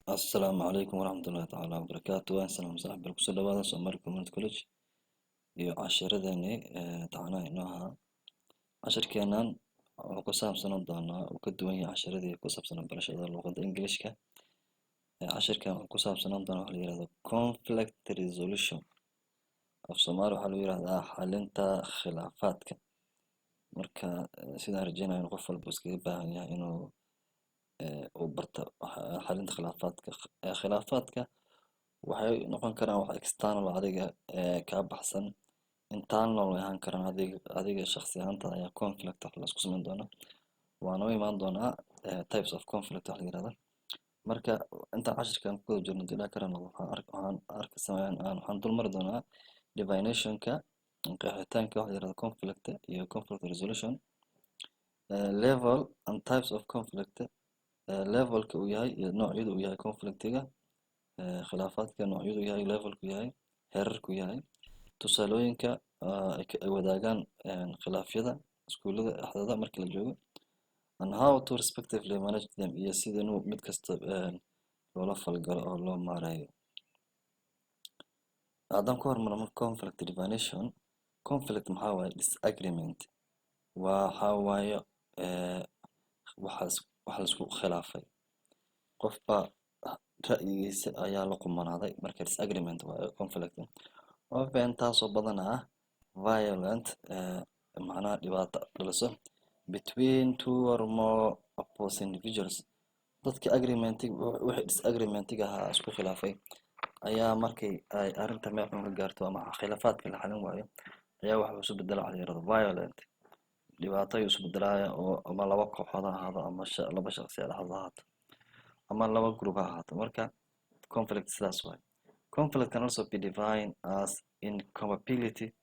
Asalaamu calaykum waraxmatullaahi tacaala wabarakaatu. Waan salaam saaxiib, kusoo dhawaada Somali Community College iyo casharadeenii taxanaha inoo ahaa. Cashirkeenan wuxuu ku saabsanaan doonaa, uu ka duwan yahay casharadii ku saabsanaa barashada luqadda Englishka. Cashirkan wuxuu ku saabsanaan doonaa waxa la yihahdo conflict resolution. Af Soomaali waxaa lagu yihahdaa xalinta khilaafaadka. Marka sidaan rajeynayo in qof walba iskaga baahan yahay inuu uu barto xalinta khilaafaadka. Khilaafaadka waxay noqon karaan wax external, adiga kaa baxsan, internal way ahaan karaan, adiga shakhsi ahaanta ayaa conflict wax la isku sameyn doonaa. Waana u imaan doonaa types of conflict wax la yihahdo. Marka intaan cashirkan ku guda jirno, hadii Ilaah ka noqdo, waxaan arki sameyn waxaan dul mari doonaa definitionka, qeexitaanka waxa la yihahdo conflict iyo conflict resolution, level and types of conflict, levelka uu yahay iyo noocyada uu yahay conflictiga, khilaafaadka noocyadu yahay, levelku yahay, heerarku yahay, tusaalooyinka ay wadaagaan khilaafyada iskuulada dhexdooda marka la joogo, and how to respectively manage them, iyo sida inuu mid kasta loola falgalo oo loo maareeyo. Haddaan ku hormarno marka conflict definition, conflict maxaa waaye? Disagreement waxaa waaye waxaas wax la isku khilaafay, qofba ra'yigiisa ayaa la qumanaaday. Marka disagreement waaye conflict. Often, taasoo badanaa ah, violent, macnaha dhibaato dhaliso, between two or more opposing individuals. Dadka agreementig wixii disagreementiga ahaa isku khilaafay ayaa markay ay arrinta meel xun ka gaarto ama khilaafaadka la xalin waayo ayaa waxa isu bedela waxa la yihahdo violent, dhibaato ayuu isu bedelaya, oo ama laba kooxood ha ahaado ama laba shaqsi ha ahaato ama laba group ha ahaato. Marka conflict sidaas waay. Conflict can also be defined as incompatibility,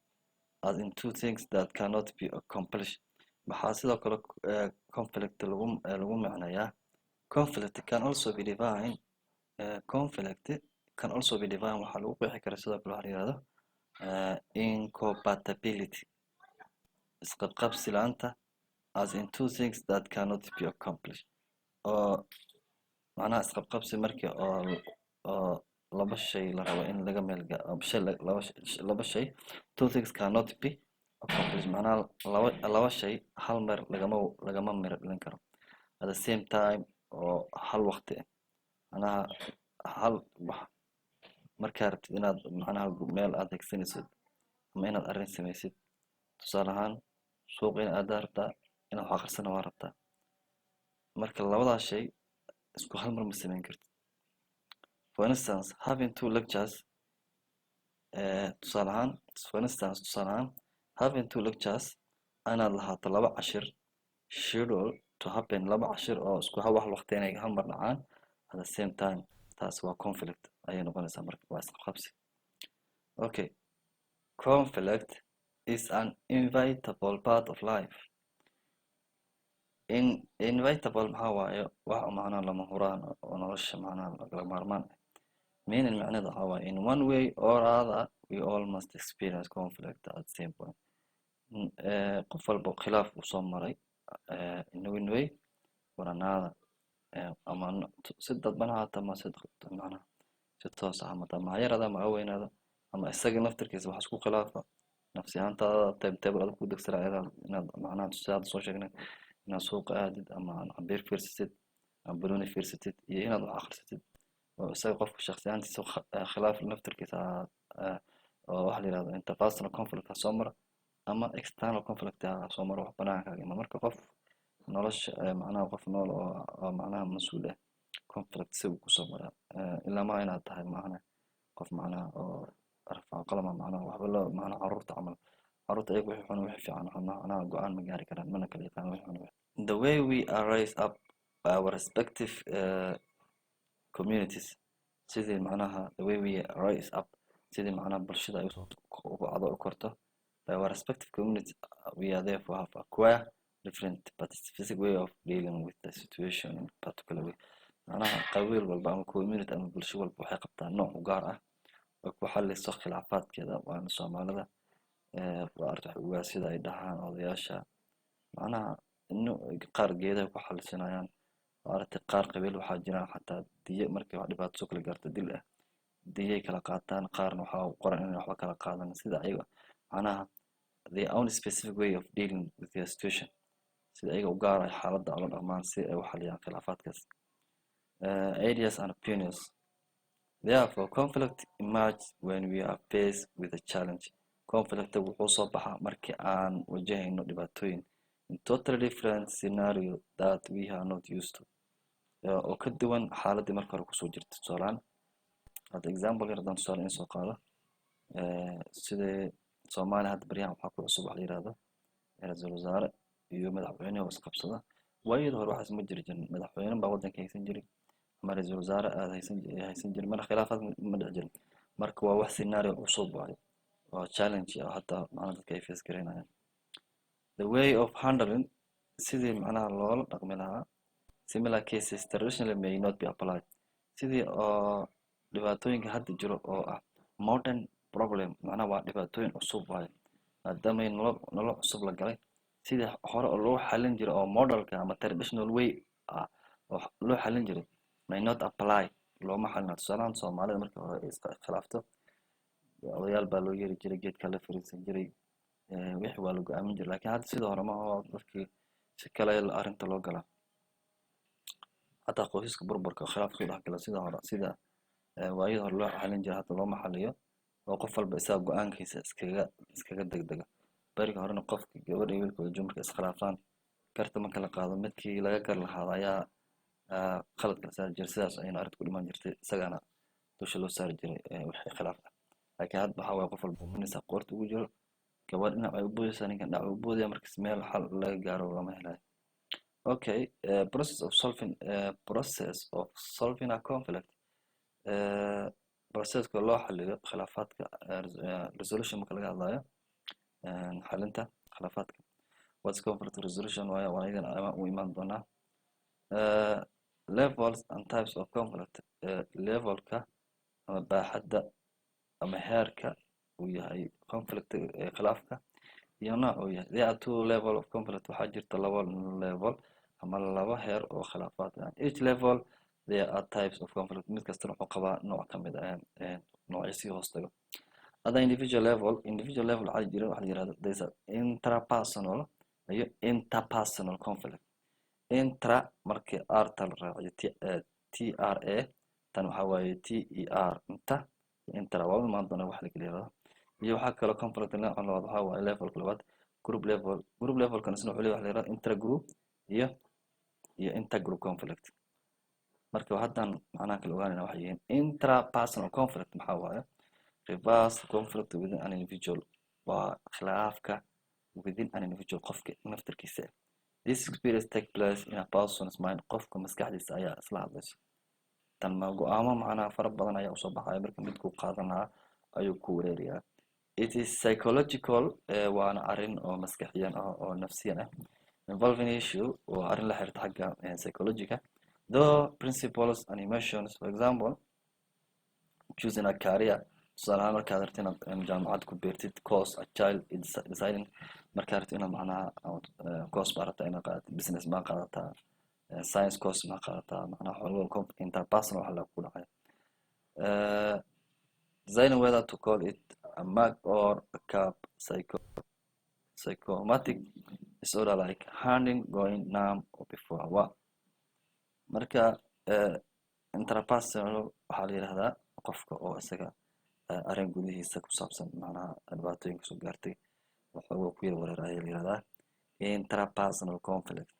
as in two things that cannot be accomplished. Waxaa sidoo kale conflict lagu macneeyaa, conflict can also be defined, conflict can also be defined, waxaa lagu qeexi karaa sidoo kale waxa la yihahdo incompatibility, isqabqabsi la'aanta, as in two things that cannot be accomplished, oo macnaha isqabqabsi markii oo laba shay la rabo in laga meel shay laba shay, two things cannot be accomplished, macnaha laba shay hal mar lagama miro dhalin karo at the same time, oo hal waqti ah. Macnaha hal wax markaa rabtid inaad macnaha meel aad hegsanaysid ama inaad arrin samaysid, tusaale ahaan suuqa in aadaa rabtaa, inaad wax akhrisana waa rabtaa, marka labadaas shay isku hal mar ma samayn kartid. For instance, having two lectures, tusaale ahaan, for instance, tusaale ahaan, having two lectures, inaad lahaato laba cashir, schedule to happen, laba cashir oo isku hal wax waqti inay hal mar dhacaan at the same time, taas waa conflict ayay noqonaysaa. Marka waa isqabqabsi. Okay, conflict is an inevitable part of life. In inevitable maxaa waaye? Wax macnaha lama huraan oo nolosha macnaha lagama maarmaan ah. Meaning, macnaheedu waxaa waaye, in one way or other we all must experience conflict at the same point. Qof walba khilaaf uu soo maray in one way or another, ama si dadban ha ahaato ama si macnaha si toos ah, ama ha yaraado ama ha weynaado, ama isaga naftirkiisa wax isku khilaafa nafsi ahaantaada timetable adag ku degsanaa inaad macnaha sida hadda soo sheegnay, inaad suuqa aadid ama cambiir fiirsatid ama banooni fiirsatid iyo inaad wax akhrisatid, oo isaga qofka shakhsi ahaantiisa khilaaf naftirkiisa oo waxa la yihahdo interpersonal conflict ha soo mara ama external conflict ha soo maro, wax banaanka kaga iman. Marka qof nolosha macnaha qof nool oo macnaha mas-uul ah, conflict si uu kusoo maraa, ilaa ma inaad tahay macnaha qof macnaha oo rafaa qalama, macnaha waxba loo macnaha carruurta camal. Carruurta iyaga wixii xun, wixii fiican macnaha go-aan ma gaari karaan, mana kala yaqaan wixii xun. The way we are raised up by our respective communities, sidii macnaha the way we raise up, sidii macnaha bulshada ay usoo u kacdo, u korto, by our respective communities, we are therefore have acquired different but specific way of dealing with the situation in particular way. Macnaha qabiil walba ama community ama bulsho walba waxay qabtaa nooc u gaar ah oo ku xaliso khilaafaadkeeda. Waana Soomaalida waa arta sida ay dhahaan odayaasha, macnaha qaar geedaha ku xalisanayaan. Aragtay, qaar qabiil waxaa jiraan xataa diyo markay wax dhibaato soo kala gaarto, dil ah, diyay kala qaataan. Qaarna waxaa u qoran inay waxba kala qaadan, sida ayaga macnaha their own specific way of dealing with their situation, sida ayaga u gaar ay xaaladda ula dhaqmaan si ay u xaliyaan khilaafaadkaas. Ideas and opinions. Therefore, conflict emerges when we are faced with a challenge. Conflict wuxuu soo baxaa markii aan wajahayno dhibaatooyin in totally different scenario that we are not used to, oo ka duwan xaaladii marka hore kusoo jirta. Tusaalaan hadda, example yar haddaan tusaale in soo qaado, sidii Soomaaliya hadda baryahan waxaa ku cusub wax la yihahdo ra-iisul wasaare iyo madaxweyne oo isqabsada. Waayadii hore waxaas ma jiri jirin. Madaxweyne baa waddanka haysan jiray ama ra-iisul wasaare aada haysan jirin, marka khilaafaad ma dhici jirin. Marka waa wax scenario cusub waayo, waa challenge ah hadda macnaha dadka ay face gareynayaan. The way of handling, sidii macnaha loola dhaqmi lahaa similar cases traditionally may not be applied, sidii oo dhibaatooyinka hadda jiro oo ah modern problem, macnaha waa dhibaatooyin cusub waayo, maadaamay nolol cusub la galay, sidii hore oo loo xalin jiray oo modelka ama traditional way ah oo loo xalin jiray may not apply, looma xalina. Tusaalahan, Soomaalida markii hore ay iskhilaafto, odayaal baa loo yeeri jiray, geedka la fariisan jiray, wixii waa la go-aamin jiray. Lakin hadda sidii hore ma aho, dadkii si kale arrinta loo galaa. Xataa qoysaska burburka khilaaf soo dhex gala, sida hore, sida waayadii hore loo xalin jiray hadda looma xaliyo, oo qof walba isaga go-aankiisa iskaga degdega. Beriga horena qofka gabadha iyo wiilka wada joogo markay iskhilaafaan, garta marka la qaado, midkii laga gar lahaado ayaa qaladka la saari jiray. Sidaas ayayna arrinta ku dhiman jirtay, isagana dusha loo saari jiray wixii khilaaf ah. Laakiin hadda waxaa waaye qof walba nisa qoorta ugu jiro, gabadh dhinac ay u boodaysaa, ninkan dhinac u boodaya, markas meel xal laga gaaro lama helayo. Okay, process of solving a conflict, processka loo xaliyo khilaafaadka, resolution marka laga hadlayo, xalinta khilaafaadka. What's conflict resolution waaye, waan idan u imaan doonaa. Levels and types of conflict, levelka ama baaxadda ama heerka uu yahay conflict, khilaafka, iyo nooc uu yahay. There are two level of conflict. Waxaa jirta laba level ama laba heer oo khilaafaad ah. Each level there are types of conflict. Mid kastana wuxuu qabaa nooc ka mid ah, noocyo sii hoos tago. At the individual level, individual level waxaa jira waxa la yirahdo there's a intrapersonal iyo interpersonal conflict. Intra markii r ta la raaciyo t r a, tan waxaa waaye t e r, inta intra waa u imaan doona wax la kala yirahdo. Iyo waxaa kaloo conflict nooca labaad waxaa waaye levelka labaad, group level. Group levelkan isna wuxuu leeyahay waxa la yirahdo intra group iyo intergroup conflict. Marka haddan macnaha kala ogaanayna waxay yihiin intrapersonal conflict maxaa waaye? Refers conflict within an individual, waa khilaafka within an individual, qofka naftarkiisa. This experience take place in a person's mind, qofka maskaxdiisa ayaa isla hadlaysa. Tan ma go-aamo macnaha fara badan ayaa usoo baxaya, marka midkuu qaadan lahaa ayuu ku wareerayaa. It is psychological, waana arrin oo maskaxiyan ah oo nafsiyan ah, involving issue, waa arrin la xiriirta xagga psychologica, though principles and emotions. For example, choosing a career, tusaale ahaan markaad rabto inaad jaamacad ku beertid, course, a child is deciding, markaad rabto inaad macnaha course baa rabtaa inaad qaadatid, business maa qaadataa, science course maa qaadataa, macnaha xoolo interpersonal waxa la ku dhacay. Deciding whether to call it a mug or a cup. Psychosomatic disorder like hand going numb or before a war. Marka intrapersonal waxaa la yihahdaa qofka oo isaga arrin gudihiisa ku saabsan, macnaha dhibaatooyin kasoo gaartay, waxooga ku yar wareer ayaa la yihahdaa intrapersonal conflict.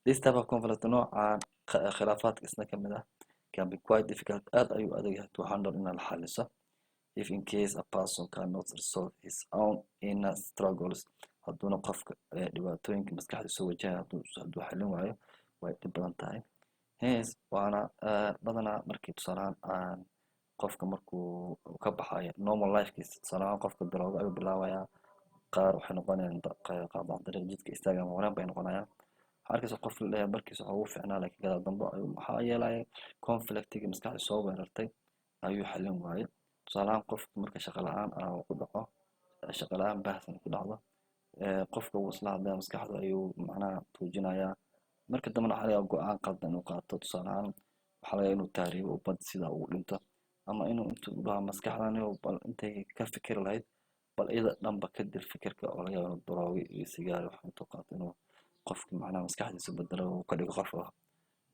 This type of conflict, noocan khilaafaadka isna kamid ah, can be quite difficult, aad ayuu adag yahay, to handle, inaad la xaliso, if in case a person cannot resolve his own inner struggles, hadduuna qofka dhibaatooyinka maskaxda soo wajahaya hadduu xalin waayo, way dhib badan tahay. Hence, waana badanaa markii tusaalahaan aan qofka markuu ka baxayo normal lifekiisa. Tusaalahaan qofka daroogo ayuu bilaabayaa, qaar waxay noqonayaan qaadac dariiq, jidka istaagan, wareen bay noqonayaan. Waxaa arkaysa qof la leeyahay markiisa waxa ugu fiicnaa, laakiin gadaal dambe ayuu maxaa yeelaya conflictiga maskaxda soo weerartay ayuu xalin waayey. Tusaalahaan qofka marka shaqo la-aan ah ku dhaco, shaqo la-aan baahsan ku dhacdo, qofka wuu isla hadlaya, maskaxda ayuu macnaha tuujinayaa. Marka dambena waxaa laga yaabaa go-aan qaldan inuu qaato. Tusaale ahaan, waxaa laga yaabaa inuu tahriibo oo bad sidaa ugu dhinto, ama inuu intuu dhaho maskaxdani bal intay ka fikiri lahayd, bal iyada dhanba ka dil fikirka, oo laga yaabo inuu daroogo iyo sigaar wax intuu qaato, inuu qofki macnaha maskaxdiisa bedelo, uu ka dhigo qof oo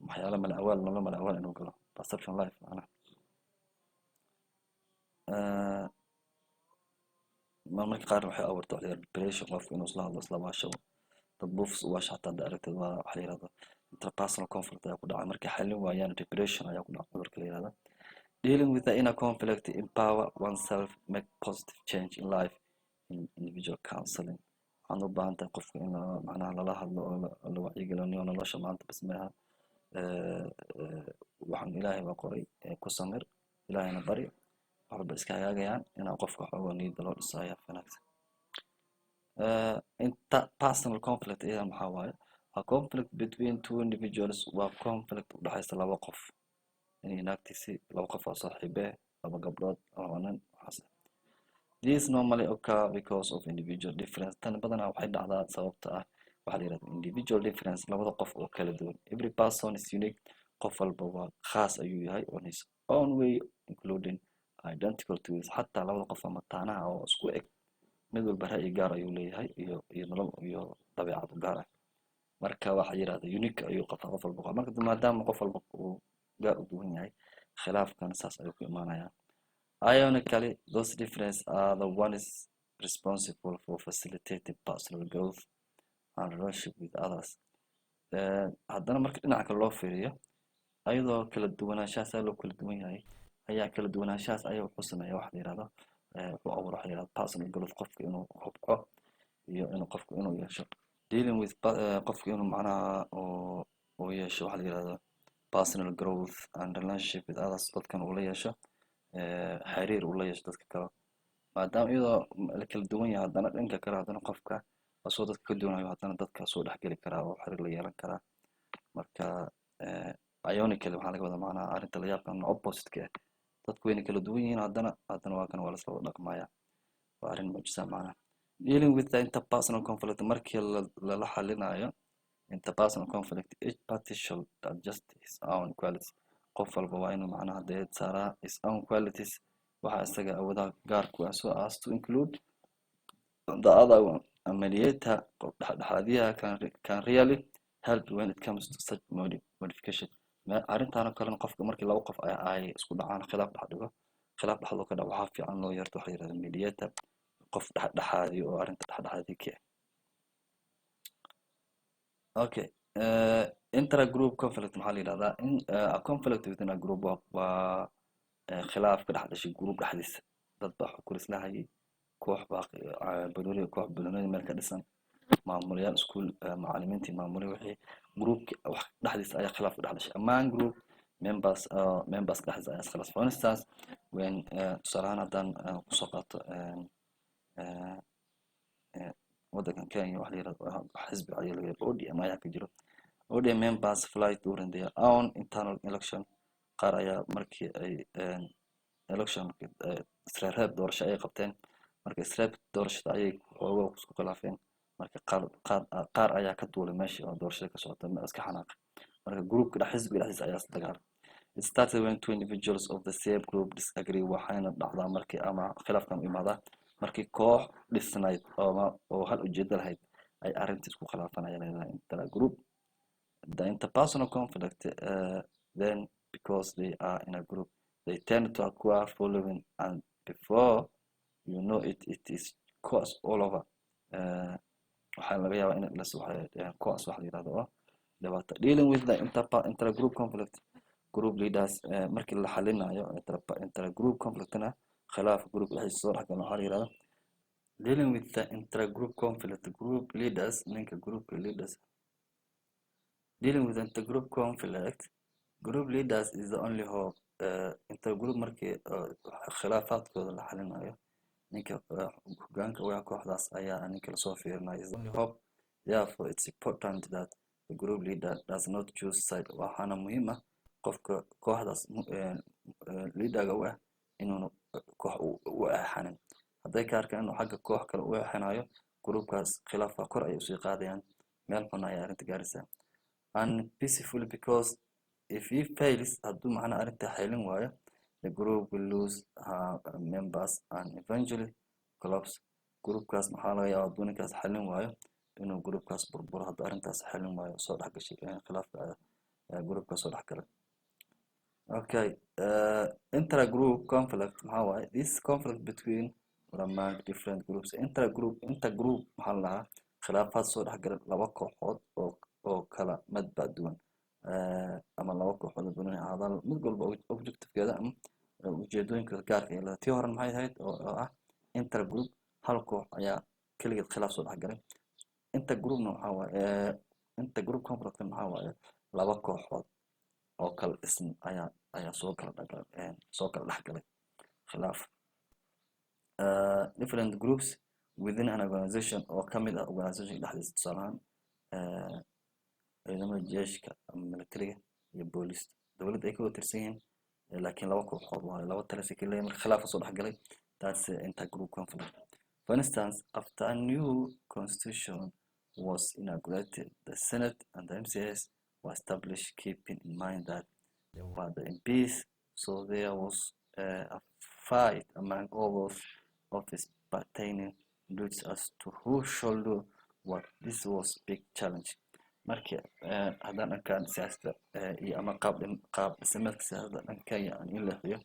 waxyaalo mala awaal, nolol mala awaal inuu galo, perception life macnaha. Marmarka qaar waxay abuurtaa wax la yihahdo depression, qofka inuu isla hadlo, isla waasho, dad buufis u waasho xataa hadda aragtid. Waa waxa la yihahdo interpersonal conflict ayaa ku dhacay. Markay xallin waayaan, depression ayaa ku dhaca, cudurka la yihahdo. Dealing with the inner conflict, empower oneself, make positive change in life. In individual counseling, waxaan u baahan tahay qofka in macnaha lala hadlo oo la wacyigeliyo. Nolosha maanta bas maaha, waxaan Ilaahay baa qoray, ku samir, Ilaahayna bari, wax walba iska hagaagayaan. Inaa qofka xoogo niyadda loo dhiso ayaa wanaagsan. Interpersonal conflict iyada maxaa waaye? A conflict between two individuals, waa conflict u dhexaysa laba qof, inay naagtiisi, laba qof oo saaxiibe, laba gabdhood, laba nin, waxaas. These normally occur because of individual difference. Tan badanaa waxay dhacdaa sababta ah waxaa la yihahda individual difference, labada qof oo kala duwan. Every person is unique, qof walba waa khaas ayuu yahay, on his own way, including identical twins. Xataa labada qof oo mataanaha oo isku eg, mid walba ra'yi gaar ayuu leeyahay iyo nolol iyo dabeecad u gaar ah. Marka waxa yirahda unique ayuu qabtaa qof walba. Marka maadaama qof walba uu gaar u duwan yahay, khilaafkan saas ayuu ku imaanayaa. Ironically, those differences are the ones responsible for facilitating personal growth and relationship with others. Haddana marka dhinaca kale loo fiiriyo, ayadoo kala duwanaanshahaas loo kala duwan yahay ayaa kala duwanaanshahaas ayaa wuxuu sameeya waxa la yihahdo, wuxuu abuura waxa la yihahdo personal growth, qofka inuu kobco iyo inuu qofku inuu yeesho dealing with qofka inuu macnaha uu yeesho waxa la yihahdo personal growth and relationship with others, dadkan uu la yeesho xiriir uu la yeesho dadka kale. Maadaama iyadoo la kala duwan yahay, haddana dhanka kale, haddana qofka asoo dadka ka duwanayo, haddana dadka soo dhexgeli karaa oo xiriir la yeelan karaa. Marka ironically waxaa laga wadaa macnaha arrinta la yaabka ama opposite-ka ah. Dadku wayna kala duwan yihiin, haddana waa kan waa lasla wada dhaqmaya. Waa arrin mucjisa macnaha. Dealing with the interpersonal conflict, markii lala xalinayo interpersonal conflict, each party should adjust his own qualities. Qof walba waa inuu macnaha deed saaraa his own qualities, waxa isaga awoodaha gaarku ah, so as to include the other one. A mediator, qof dhexdhexaadiyaha, can really help when it comes to such modification. Arrintan oo kalena, qofka markii laba qof ay isku dhacaan, khilaaf dhex dhigo, khilaaf dhexdoo ka dhac, waxaa fiican loo yeerto waxa la yihahda mediator, qof dhexdhexaadiyo oo arrinta dhexdhexaadiyo ka ah. Okay, intra-group conflict maxaa la yihahdaa? In a conflict within a group, waa khilaaf ka dhex dhashay group dhexdiisa. Dad baa xukun isla hayay, koox baa banooni, koox banooni meel ka dhisan, maamulayaal iskuul, macallimiintii maamulay, wixii groupki wax dhexdiisa ayaa khilaaf ka dhex dhashay. Among group members, members dhexdiisa ayaa iskhilaaf. For instance, when tusaale ahaan haddaan kusoo qaato waddankan Kenya, waxa la yihahdo xisbi ayaa la yihahdo ODM ayaa ka jiro. ODM members fight during their own internal election. Qaar ayaa markii ay election isreebreeb doorasho ay qabteen, marka isreeb doorashada ayay xoogaa isku khilaafeen. Marka qaar ayaa ka duulay meeshii oo doorashada ka socota, iska xanaaqay. Marka groupka dhex, xisbiga dhexdiisa ayaa is dagaalay. It started when two individuals of the same group disagree. Waxayna dhacdaa markii ama khilaafkan u imaadaa markii koox dhisnayd oo hal ujeedo lahayd ay arrinta isku khilaafaan ayaa leedahay intra group. The interpersonal conflict, then because they are in a group, they tend to acquire following, and before you know it, it is chaos all over. Waxaa laga yaabaa in las chaos waxa la yirahdo oo dhibaato. Dealing with the intergroup conflict, group leaders, markii la xalinayo intergroup conflictna, khilaaf group dhexdiisa soo dhexgala, waxaa la yirahdaa dealing with the intergroup conflict, group leaders, ninka groupka leaders. Dealing with intergroup conflict, group leaders is the only hope. Intergroup markii khilaafaadkooda la xalinayo, ninka hogaanka u ah kooxdaas ayaa ninka lasoo fiirinayo, is the only hope. Therefore, it's important that the group leader does not choose side. Waxaana muhiim ah qofka kooxdaas leaderga u ah inuuna koox u eexanin. Hadday ka arkaan inuu xagga koox kale u eexanayo, groupkaas khilaafka kor ayay usii qaadayaan, meel xun ayay arrinta gaaraysaa. And peacefully, because if he fails, hadduu macnaha arrinta xalin waayo, the group will lose her members and eventually collapse. Groupkaas maxaa laga yaabaa, hadduu ninkaas xalin waayo, inuu groupkaas burburo, hadduu arrintaas xalin waayo soo dhex gashay khilaafka groupkaas soo dhex galay. Okay, intra-group conflict maxaa waaye? This conflict between or among different groups. Intra-group, intergroup maxaa la dhahaa? Khilaafaad soo dhex gala laba kooxood oo kala madba duwan, ama laba kooxood oo doonaya ahaadaan, mid walba objectivekeeda ama ujeedooyinka gaarka ay leedahay. Tii hore maxay ahayd oo ah intra-group? Hal koox ayaa keligeed khilaaf soo dhex galay. Intergroupna waxaa waaye, intergroup conflict maxaa waaye? Laba kooxood oo kala dhisan ayaa soo kala dhex galay khilaaf. Different groups within an organization, oo kamid ah organization dhexdiisa, tusaale ahaan ciidamada jeeshka ama militariga iyo booliska dowladda ay ka wada tirsan yihiin, laakiin laba kooxood waayo, laba talisi ka leeyahay. Marka khilaaf soo dhex galay, that's intergroup conflict. For instance, after a new constitution was inaugurated, the Senate and the MCAs were established, keeping in mind that they were the MPs, so there was a fight among all those office pertaining duties as to who shall do what. This was big challenge. Marka haddaan dhankan siyaasadda iyo ama qaab dhismeedka siyaasadda dhanka Kenya aan in leexiyo,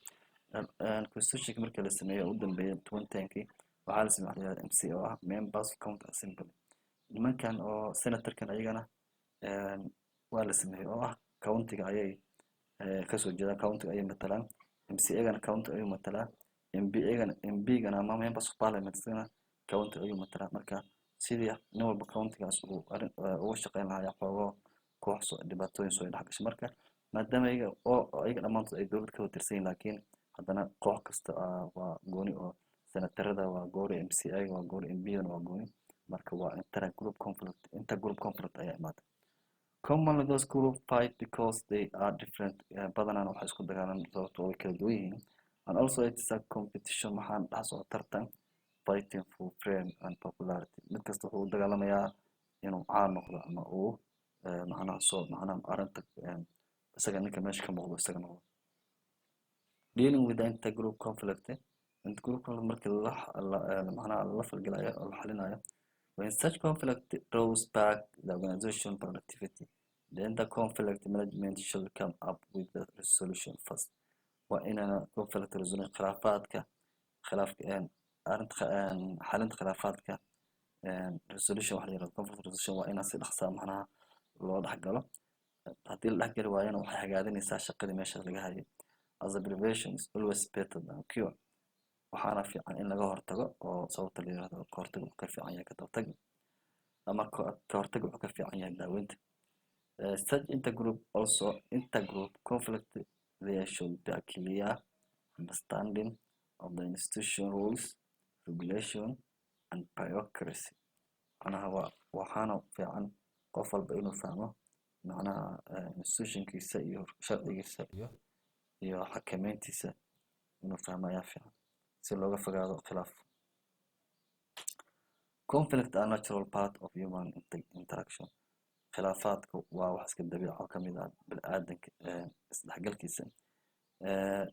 constitutionka markii la sameeyey u dambeeyay 2010kii, waxaa la sameeyey waxa la yihahdo MCA, oo ah Members of County Assembly. Nimankan oo senatorkan ayagana waa la sameeyey, oo ah countiga ayay kasoo jeedaan, countiga ayay matalaan. MCA-gana county ayuu matalaa, MP-gana, MP-gana ama Members of Parliament isagana county ayuu matalaa. Marka sidii nin walba countigaas uu arrin uga shaqeyn lahaa ayaa xoogo koox soo dhibaatooyin soo dhex gashay. Marka maadaama iyaga oo iyaga dhammaantood ay dowlad ka wada tirsan yihiin, laakiin haddana koox kasta waa gooni, oo senatarada waa gooni, MCA waa gooni, MP-gana waa gooni. Marka waa inter group conflict, intergroup conflict ayaa imaatay. Commonly those group fight because they are different. Badanaan waxay isku dagaalaan sababtoo way kala duwan yihiin, and also it's a competition, waxaan dhex socda tartan, fighting for fame and popularity. Mid kasta wuxuu u dagaalamayaa inuu caan noqdo ama uu macnaha soo macnaha arrinta isaga ninka meesha ka muuqdo isaga noqdo. Dealing with the intergroup conflict, intergroup conflict markii la macnaha lala falgalayo oo la xalinayo. When such conflict draws back the organization productivity, then the conflict management should come up with the resolution first. Waa inana conflict resolution, khilaafaadka, khilaafka, arrinta xalinta khilaafaadka, resolution waxa la yirahdo conflict resolution, waa inaan si dhaqsa macnaha loo dhexgalo. Haddii la dhexgali waayana, waxay hagaajinaysaa shaqadii meesha laga hayay. As a prevention is always better than cure, waxaana fiican in laga hortago, oo sababta la yirahdo ka hortag wuxuu ka fiican yahay ka dabatag, ama ka hortag wuxuu ka fiican yahay daaweynta. Such intergroup, also intergroup conflict, there should be a clear understanding of the institution rules, regulation and bureaucracy. Macnaha waa waxaana fiican qof walba inuu fahmo macnaha institutionkiisa iyo sharcigiisa iyo xakameyntiisa inuu fahmo ayaa fiican, si looga fogaado khilaaf. Conflict are natural part of human interaction. Khilaafaadku waa wax iska dabiici oo kamid ah bini'aadanka isdhexgalkiisa.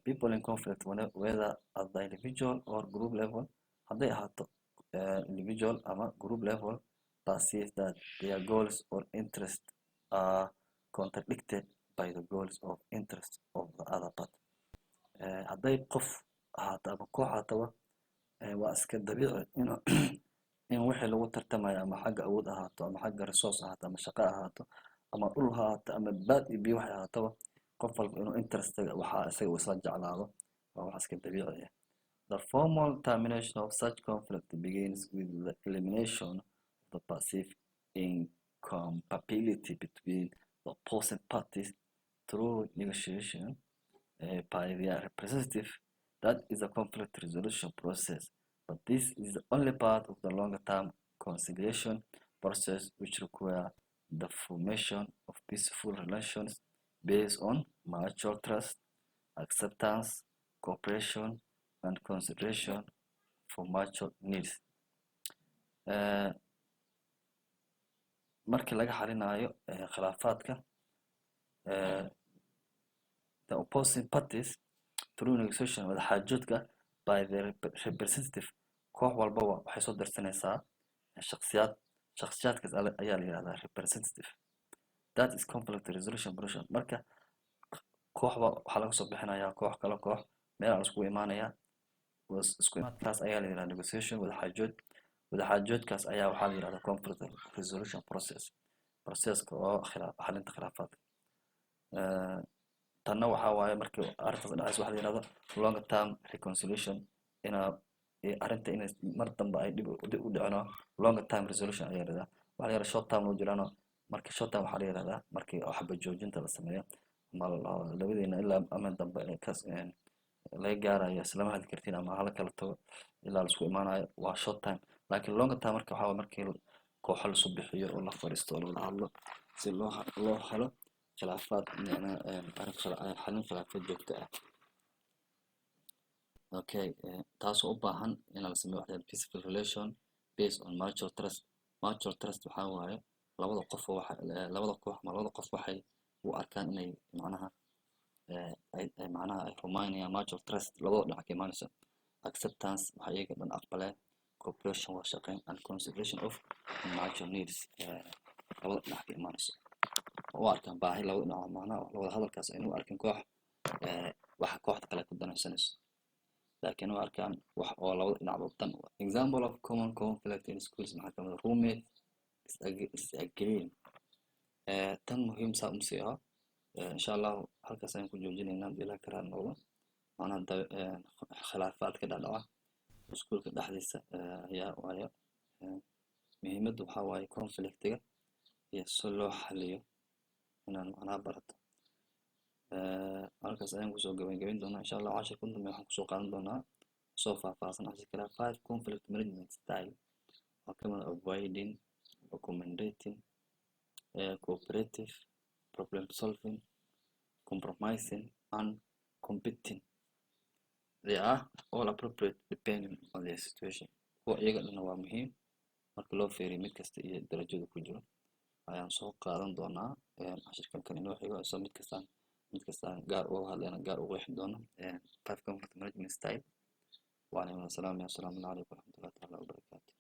People in conflict, whether at the individual or group level, hadday ahaato individual ama group level, perceive that their goals or interests are contradicted by the goals or interests of the other party. Hadday qof ahaato ama koox ahaataba, waa iska dabiici in wixii lagu tartamayo, ama xagga awood ahaato, ama xagga resource ahaato, ama shaqo ahaato, ama dhul ha ahaato, ama baad iyo biyo waxay ahaataba, qof walba inuu interestiga waxaa isaga uu isla jeclaado waa wax iska dabiici ah. The formal termination of such conflict begins with the elimination of the perceived incompatibility between the opposing parties through negotiation by their representative. That is a conflict resolution process, but this is the only part of the longer term conciliation process, which require the formation of peaceful relations based on mutual trust, acceptance, cooperation, and consideration for mutual needs. Markii laga xalinayo khilaafaadka, the opposing parties through negotiation, wadaxaajoodka, by the representative, koox walbaba waxay soo dirsanaysaa shakhsiyaad. Shakhsiyaadkaas ayaa la yihahdaa representative. That is conflict resolution process. Marka kooxba waxaa laga soo bixinayaa koox kale, koox meel la iskugu imaanaya. Isku imaadkaas ayaa la yihahdaa negotiation, wadaxaajood. Wadaxaajoodkaas ayaa waxaa la yihahdaa conflict resolution process, processka oo xalinta khilaafaadka. Tanna waxaa waaye markii arrintaas dhacayso waxa la yihahdo long term reconciliation, inaa arrinta inay mar dambe ay dib u dhicino, long term resolution ayaa la yihahdaa. Waxaa la yihahdaa short term loo jiraano. Marka short term waxaa la yihahdaa markii xabad joojinta la sameeyo ama labadeena ilaa ama dambe kas laga gaarayo islama hadli kartiin ama hala kala tago ilaa laisku imaanayo, waa short time. Laakiin long term marka waxaa waye markii kooxo lasu bixiyo oo la fadhiisto oo lawada hadlo si loo helo khilaafaad, micnaha arrin xalin khilaafaad joogto ah. Okay, taasoo u baahan in la sameeyo waxa la yihahdo peaceful relation based on mutual trust. Mutual trust waxaa waaye labada qof oo waxa labada koox ama labada qof waxay u arkaan inay macnaha ay macnaha ay rumaynayaan, mutual trust labada dhinac ka imaanayso, acceptance waxa iyaga dhan aqbaleen, cooperation wada shaqeyn, and consideration of mutual needs, labada dhinac ka imaanayso oo u arkaan baahi labada dhinac, macnaha wada hadalkaas ayna u arkin koox waxa kooxda kale ku danaysanayso, laakiin u arkaan wax oo labada dhinacba dan u ah. Example of common conflict in schools maxaa kamid ah? Roommate disagreeing. Tan muhiim saa umsii aho. Insha Allahu halkaas ayaan ku joojinaynaa hadii Ilaah ka raali noqdo. Macnaha khilaafaadka dhacdhaca iskuulka dhexdiisa ayaa waayo. Muhiimaddu waxaa waaye conflictiga iyo si loo xaliyo inaan macnaha barato. Halkaas ayaan kusoo gabagabayn doonaa insha Allah. Cashirka u dambeeya waxaan kusoo qaadan doonaa soo faahfaahsan cashir kale, five conflict management style oo kamid ah avoiding, accommodating, cooperative, problem solving, compromising and competing. They are all appropriate depending on their situation. Kuwa iyaga dhana waa muhiim marka loo fiiriyo mid kasta iyo darajada ku jiro ayaan soo qaadan doonaa cashirkan kan inoo xigo, isoo mid kastaan gaar uga hadlayna, gaar uga qeexi doono five conflict management style. Waana wada salaamaya. Asalaamu calaykum waraxmatullahi taala wabarakaatu.